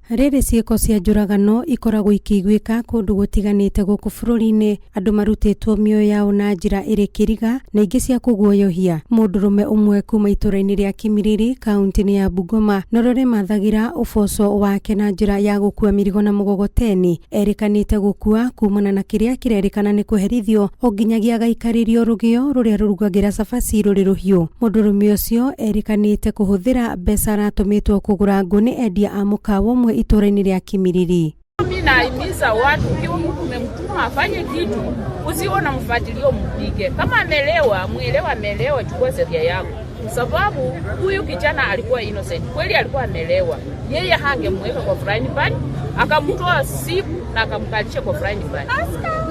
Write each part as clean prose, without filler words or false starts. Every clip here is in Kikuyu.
Rĩrĩ ciĩko cia njũragano ikoragwo ikĩiguĩka kũndũ gũtiganĩte gũkũ bũrũri-inĩ, andũ marutĩtwo mĩoyo yao na njĩra ĩrĩ kĩriga na ingĩ cia kũguoyohia. Mũndũrũme ũmwe kuma itũũra-inĩ rĩa Kimilili kaunti-inĩ ya Bungoma na ũrĩa ũremathagĩra ũboco wake na njĩra ya gũkua mĩrigo na mũgogoteni erĩkanĩte gũkua kumana na kĩrĩa kĩrerĩkana nĩ kũherithio o nginyagia agaikarĩrio rũgĩo rũrĩa rũrugagĩra cabaci rũrĩ rũhiũ. Mũndũrũme ũcio erĩkanĩte kũhũthĩra mbeca aratũmĩtwo kũgũra ngũ nĩ endia a mũkawa ũmwe itũũra-inĩ rĩa Kimilili. Mimi nahimiza watu, ukiwa mtu umemtuma afanye kitu, usiwe unamfuatilia umpige. Kama amelewa, mwelewa amelewa, chukua sheria yako, sababu huyu kijana alikuwa innocent kweli, alikuwa amelewa. Yeye hangemweka kwa frying pan, akamtoa siku na akamkalisha kwa frying pan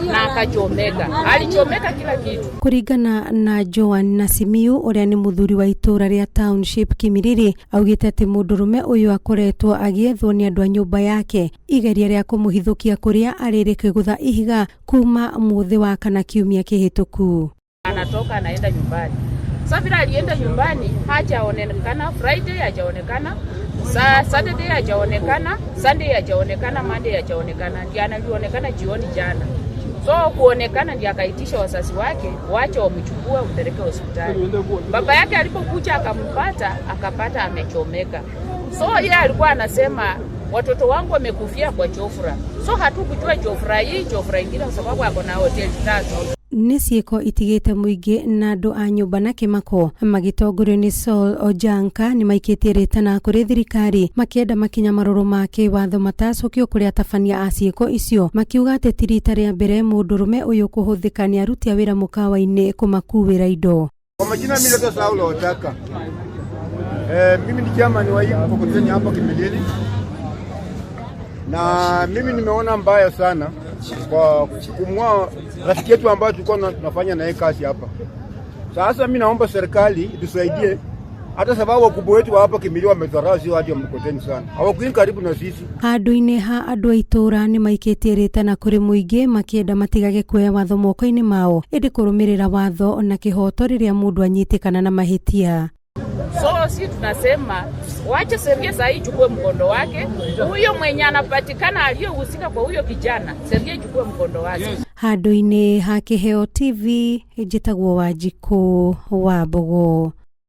na akachomeka, alichomeka kila kitu. Kũringana na Joan Nasimiyu ũrĩa nĩ mũthuri wa itũũra rĩa Township Kimilili augĩte atĩ mũndũrũme ũyũ akoretwo agĩethwo nĩ andũ a nyũmba yake igeria rĩa kũmũhithũkia kũrĩa arĩ rĩkĩgũtha ihiga kuma mũthĩ wa kana kiumia kĩhĩtũku. Anatoka anaenda nyumbani. Sasa vile alienda nyumbani hajaonekana, Friday hajaonekana, Saturday hajaonekana, Sunday hajaonekana, Monday hajaonekana, ndiye analionekana jioni jana. So kuonekana ndiye akaitisha wazazi wake wache wamchukue wampeleke hospitali. Baba yake alipokuja akampata, akapata amechomeka. So yeye alikuwa anasema watoto wangu wamekufia kwa chofra. So hatukujua chofra hii chofra ingine, kwa sababu ako na hoteli tatu. Nĩ ciĩko itigĩte mũingĩ na andũ a nyũmba na kĩmako magĩtongorio nĩ Saul Ojanka nĩ maikĩtie rĩtana kũrĩ thirikari makĩenda makinya marũrũ ma kĩwatho matacũkio kũrĩ atabania a ciĩko icio, makiuga atĩ ti rita rĩa mbere mũndũrũme ũyũ kũhũthĩka nĩ aruti a wĩra mũkawa-inĩ kũmakuĩra indo. Kwa majina mimi naitwa Saulo Otaka. Mimi ni chairman wa hii mkokoteni hapa Kimilili, na mimi nimeona mbaya sana kwa kumua rafiki yetu ambayo tulikuwa tunafanya naye kazi hapa. Sasa mimi naomba serikali itusaidie, hata sababu wakubwa wetu wa hapa Kimilili wamedharau sio watu wa mkokoteni sana, hawakuingi karibu na sisi. Handũ-inĩ ha andũ a itũũra nĩ maikĩtie rĩtana kũrĩ mũingĩ makĩenda matigage kuoya watho moko-inĩ mao ĩndĩ kũrũmĩrĩra watho na kĩhoto rĩrĩa mũndũ anyitĩkana na mahĩtia. So si tunasema wache sheria saa hii ichukue mkondo wake. Huyo mwenye anapatikana aliyehusika kwa huyo kijana, sheria ichukue mkondo wake. Handũ-inĩ ha Kĩheo TV, njĩtagwo Wanjikũ wa Mbogo.